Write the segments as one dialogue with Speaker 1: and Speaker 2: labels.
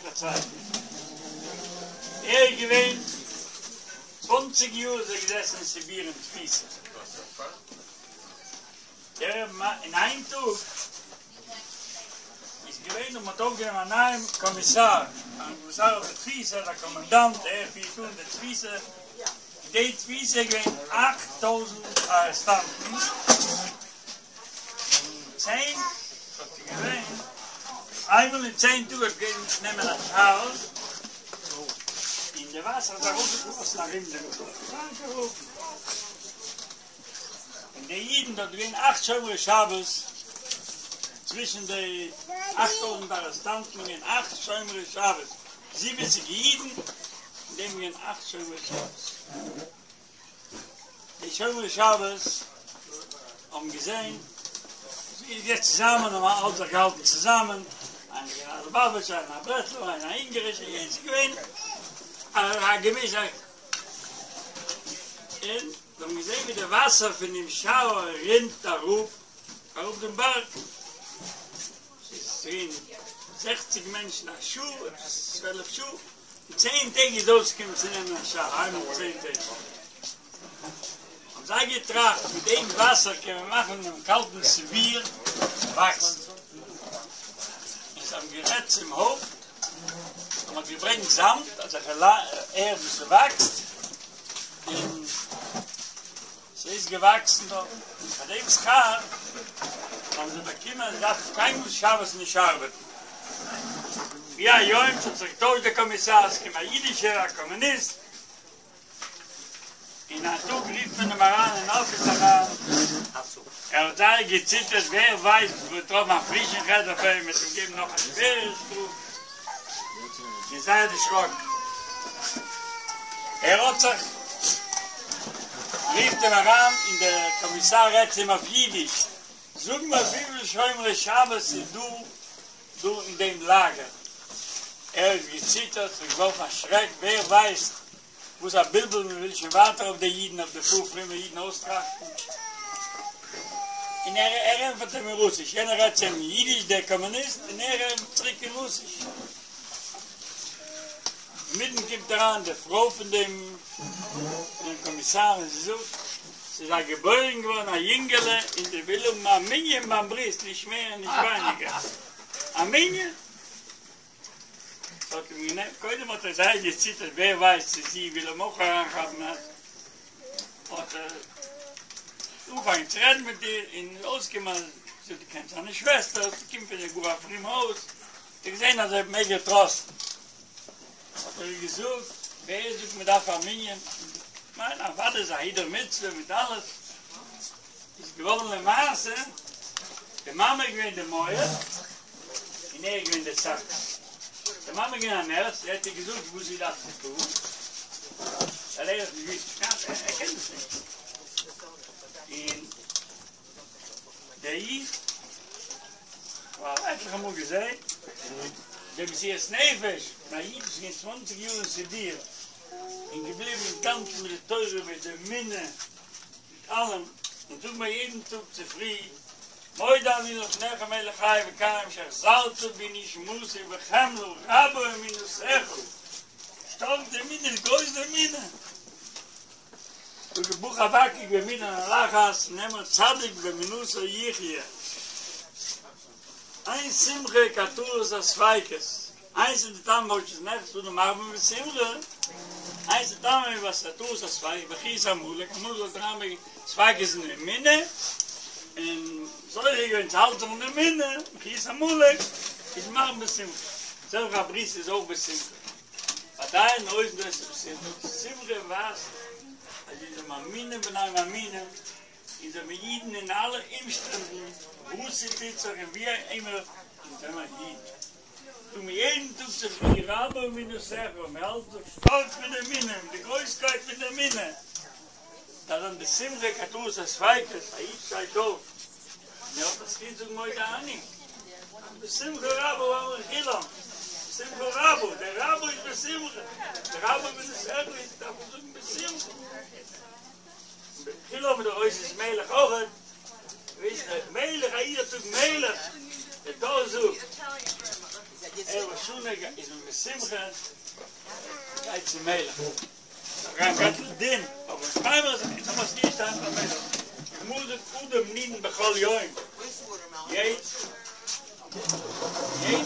Speaker 1: פארציילט. ער איז געווען צוואנציג יאר איז ער געזעסן אין סיביר אין תפיסה. דער אין איין טאג איז געווען און מ'האט אויפגענומען א נייעם קאמיסאר, א קאמיסאר אויף די תפיסה, א קאמענדאנט, ער פירט אן די תפיסה, אין די תפיסה איז געווען 8000 ארעסטאנטן, און צען האט געווען איינמאל אין צען טאג האט געווען נעמען א שאוער, און די וואסער האט אראפגעפלאסן ארום דעם קארק. און די אידן דארט געווען אכט שומרי שבת, צווישן די 8000 ארעסטאנטן געווען אכט שומרי שבת, זיבעציג אידן, אין דעם געווען אכט שומרי שבת. די שומרי שבת האבן געזען, זיי זיך צוזאמען, האבן אלע זיך געהאלטן צוזאמען, איינער איז געווען א ליובאוויטשער, איינער א ברסלב'ער, איינער א אונגארישער, יעדער איז געווען א געמיש, און זיי האבן געזען ווי די וואסער פון דעם שאוער רינט אראפ, אראפ דעם בארג, ס'איז געווען זעכציג מענטשן א שעה, עפעס צוועלף שעה, אין צען טעג איז אויסגעקומען צו נעמען א שאוער, איינמאל אין צען טעג. האבן זיי געטראכט, מיט דעם וואסער קען מען מאכן דעם קאלטן סיביר וואקסן. און זיי האבן גערעדט צום הויפט, און מ'האט געברענגט זאמד, אזעלכע ערד וואס ס'וואקסט, און ס'איז געוואקסן דארט. און פאר דעם שכר האבן זיי באקומען אז זיי דארפן קיינמאל שבת נישט ארבעטן. ויהי היום ס'האט זיך געטוישט דער קאמיסאר, ס'קומט א אידישער, א קאמוניסט, אין א טאג רופט מען אים אריין אין אפיס אריין, ער האט זייער געציטערט, ווער ווייסט וואס מ'וועט טרעפן א פרישן חטא אויף אים, מ'וועט אים געבן נאך א שווערע שטראף, און זייער דערשראקן. ער האט זיך, רופט אים אריין און דער קאמיסאר רעדט צו אים אויף אידיש, זאג מיר וויפיל שומרי שבת איז דא דא אין דעם לאגער? ער האט געציטערט, זיך געווארפן א שרעק, ווער ווייסט וואס א בלבול מען וויל שוין ווייטער אויף די אידן, אויף די פאר פרומע אידן אויסטראכטן. און ער ער ענטפערט אים אין רוסיש, יענער רעדט צו אים אין אידיש, דער קאמוניסט, און ער ענטפערט צוריק אין רוסיש. אינמיטן קומט אריין די פרוי פון דעם פון דעם קאמיסאר און זי זאגט, ס'איז א געבוירן געווארן א יונגעלע און זי וויל האבן א מנין ביים ברית, נישט מער און נישט ווייניגער, א מנין! ס'האט אים גענערווט, קודם האט ער זייער געציטערט, ווער ווייסט צו זי וויל אים אויך אריינכאפן, אז האט ער אנגעפאנגען צו רעדן מיט איר, און אויסגעקומען אז זי האט געקענט זיינע שוועסטער, זי קומט פון א גאר א פרום הויז, האט ער געזען אז ער מעג איר טראסטן, האט ער איר געזאגט, ווער זאגט מען דארף א מנין, כ'מיין אוודאי איז א הידור מצוה מיט אלעס, איז געווארן למעשה, די מאמע איז געווען די מוהל, און ער איז געווען דער סאקס. די מאמע איז געווען א נערס, זי האט איר געזאגט וואס זי דארף צו טון, ווייל ער האט נישט געוואוסט, ער קען דאס נישט. און דער איד, כ'האב עטליכע מאל געזען, די מסירת נפש פון א איד וואס איז געווען צוואנציג יאר אין סיביר, און געבליבן אינגאנצן מיט די תורה, מיט די אמונה, מיט אלעם, און זאג מיר יעדן טאג צופרי, מודה אני לפניך מלך חי וקיים שהחזרת בי נשמתי בחמלה רבה אמונתך, שטארק די אמונה, גרויס די אמונה, זאג בא חבקוק באמונה נלחץ, שנאמר צדיק באמונתו יחיה, אין שמחה כהתרת הספיקות. איינס איז די טעם פארוואס משנכנס אדר מרבין בשמחה, איינס איז די טעם וואס התרת הספיקות מחיית עמלק, עמלק זאל אריינברענגען ספיקות אין אמונה, און זוכה געווען צו האלטן זיך אין אמונה, מחיית עמלק איז מרבין בשמחה, אזוי א ברית איז אויך בשמחה, עדיין אויב דאס איז בשמחה, שמחה ווייזט אז אונז זענען מאמינים בני מאמינים, אונז זעמיר אידן אין אלע אומשטענדן, וואס ס'טוט זיך און ווי אימער, אונז זעמיר אידן. טו מיר יעדן טאג צופרי רבה אמונתך, מען האלט זיך שטארק מיט די אמונה, מיט די גרויסקייט פון די אמונה, דארף זיין די שמחה כהתרת הספיקות, א איד שטייט אויף און ער האט א זכות זאגן מודה אני, בשמחה רבה אמרו כולם, בשמחה רבה, דער רבה איז בשמחה, דער רבה אמונתך איז דארף מען זאגן בשמחה, כולם מיט די אותיות מלך אויכעט. ווייסט מלך, א איד האט זאגט מלך, דער טור זאגט. ערב ראש השנה איז מען בשמחה, גייט צום מלך, גייט גייט לדין, אבער קיינמאל איז עס נישט געשטאנען פארן מלך, די גמרא זאגט אדם נידון בכל יום, יעדן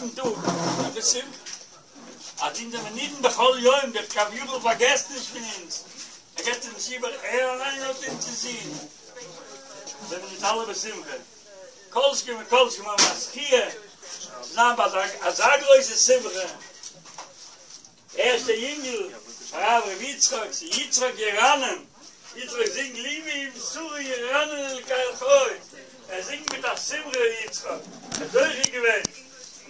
Speaker 1: טאג איז מען בשמחה, אז אונז זעמער נידון בכל יום, דער כביכול פארגעסט נישט פון אונז, ער געבט אונז נישט איבער, ער אליין האט אונז אינזין, זעמער אונז אלע בשמחה. כל שכן וכל שכן האבן א זכיה צו זיין ביי אזא גרויסע שמחה, ערשטע יונגל הרב ר' יצחק, ס'איז יצחק ירנן, יצחק זינגט לבי מבשרי ירנן אלקי חי, ער זינגט מיט א שמחה ר' יצחק, ער האט זוכה געווען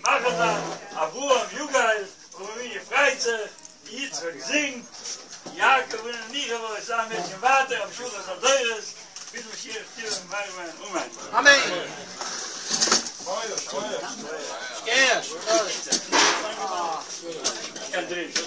Speaker 1: מאכן זיין אברהם יגל, אברהם אבינו פרייט זיך, יצחק זינגט, יעקב אבינו ניחא וואס זיין וועט שוין ווייטער המשכת הדורות ביז משיח יבוא במהרה בימינו אמן. אמן.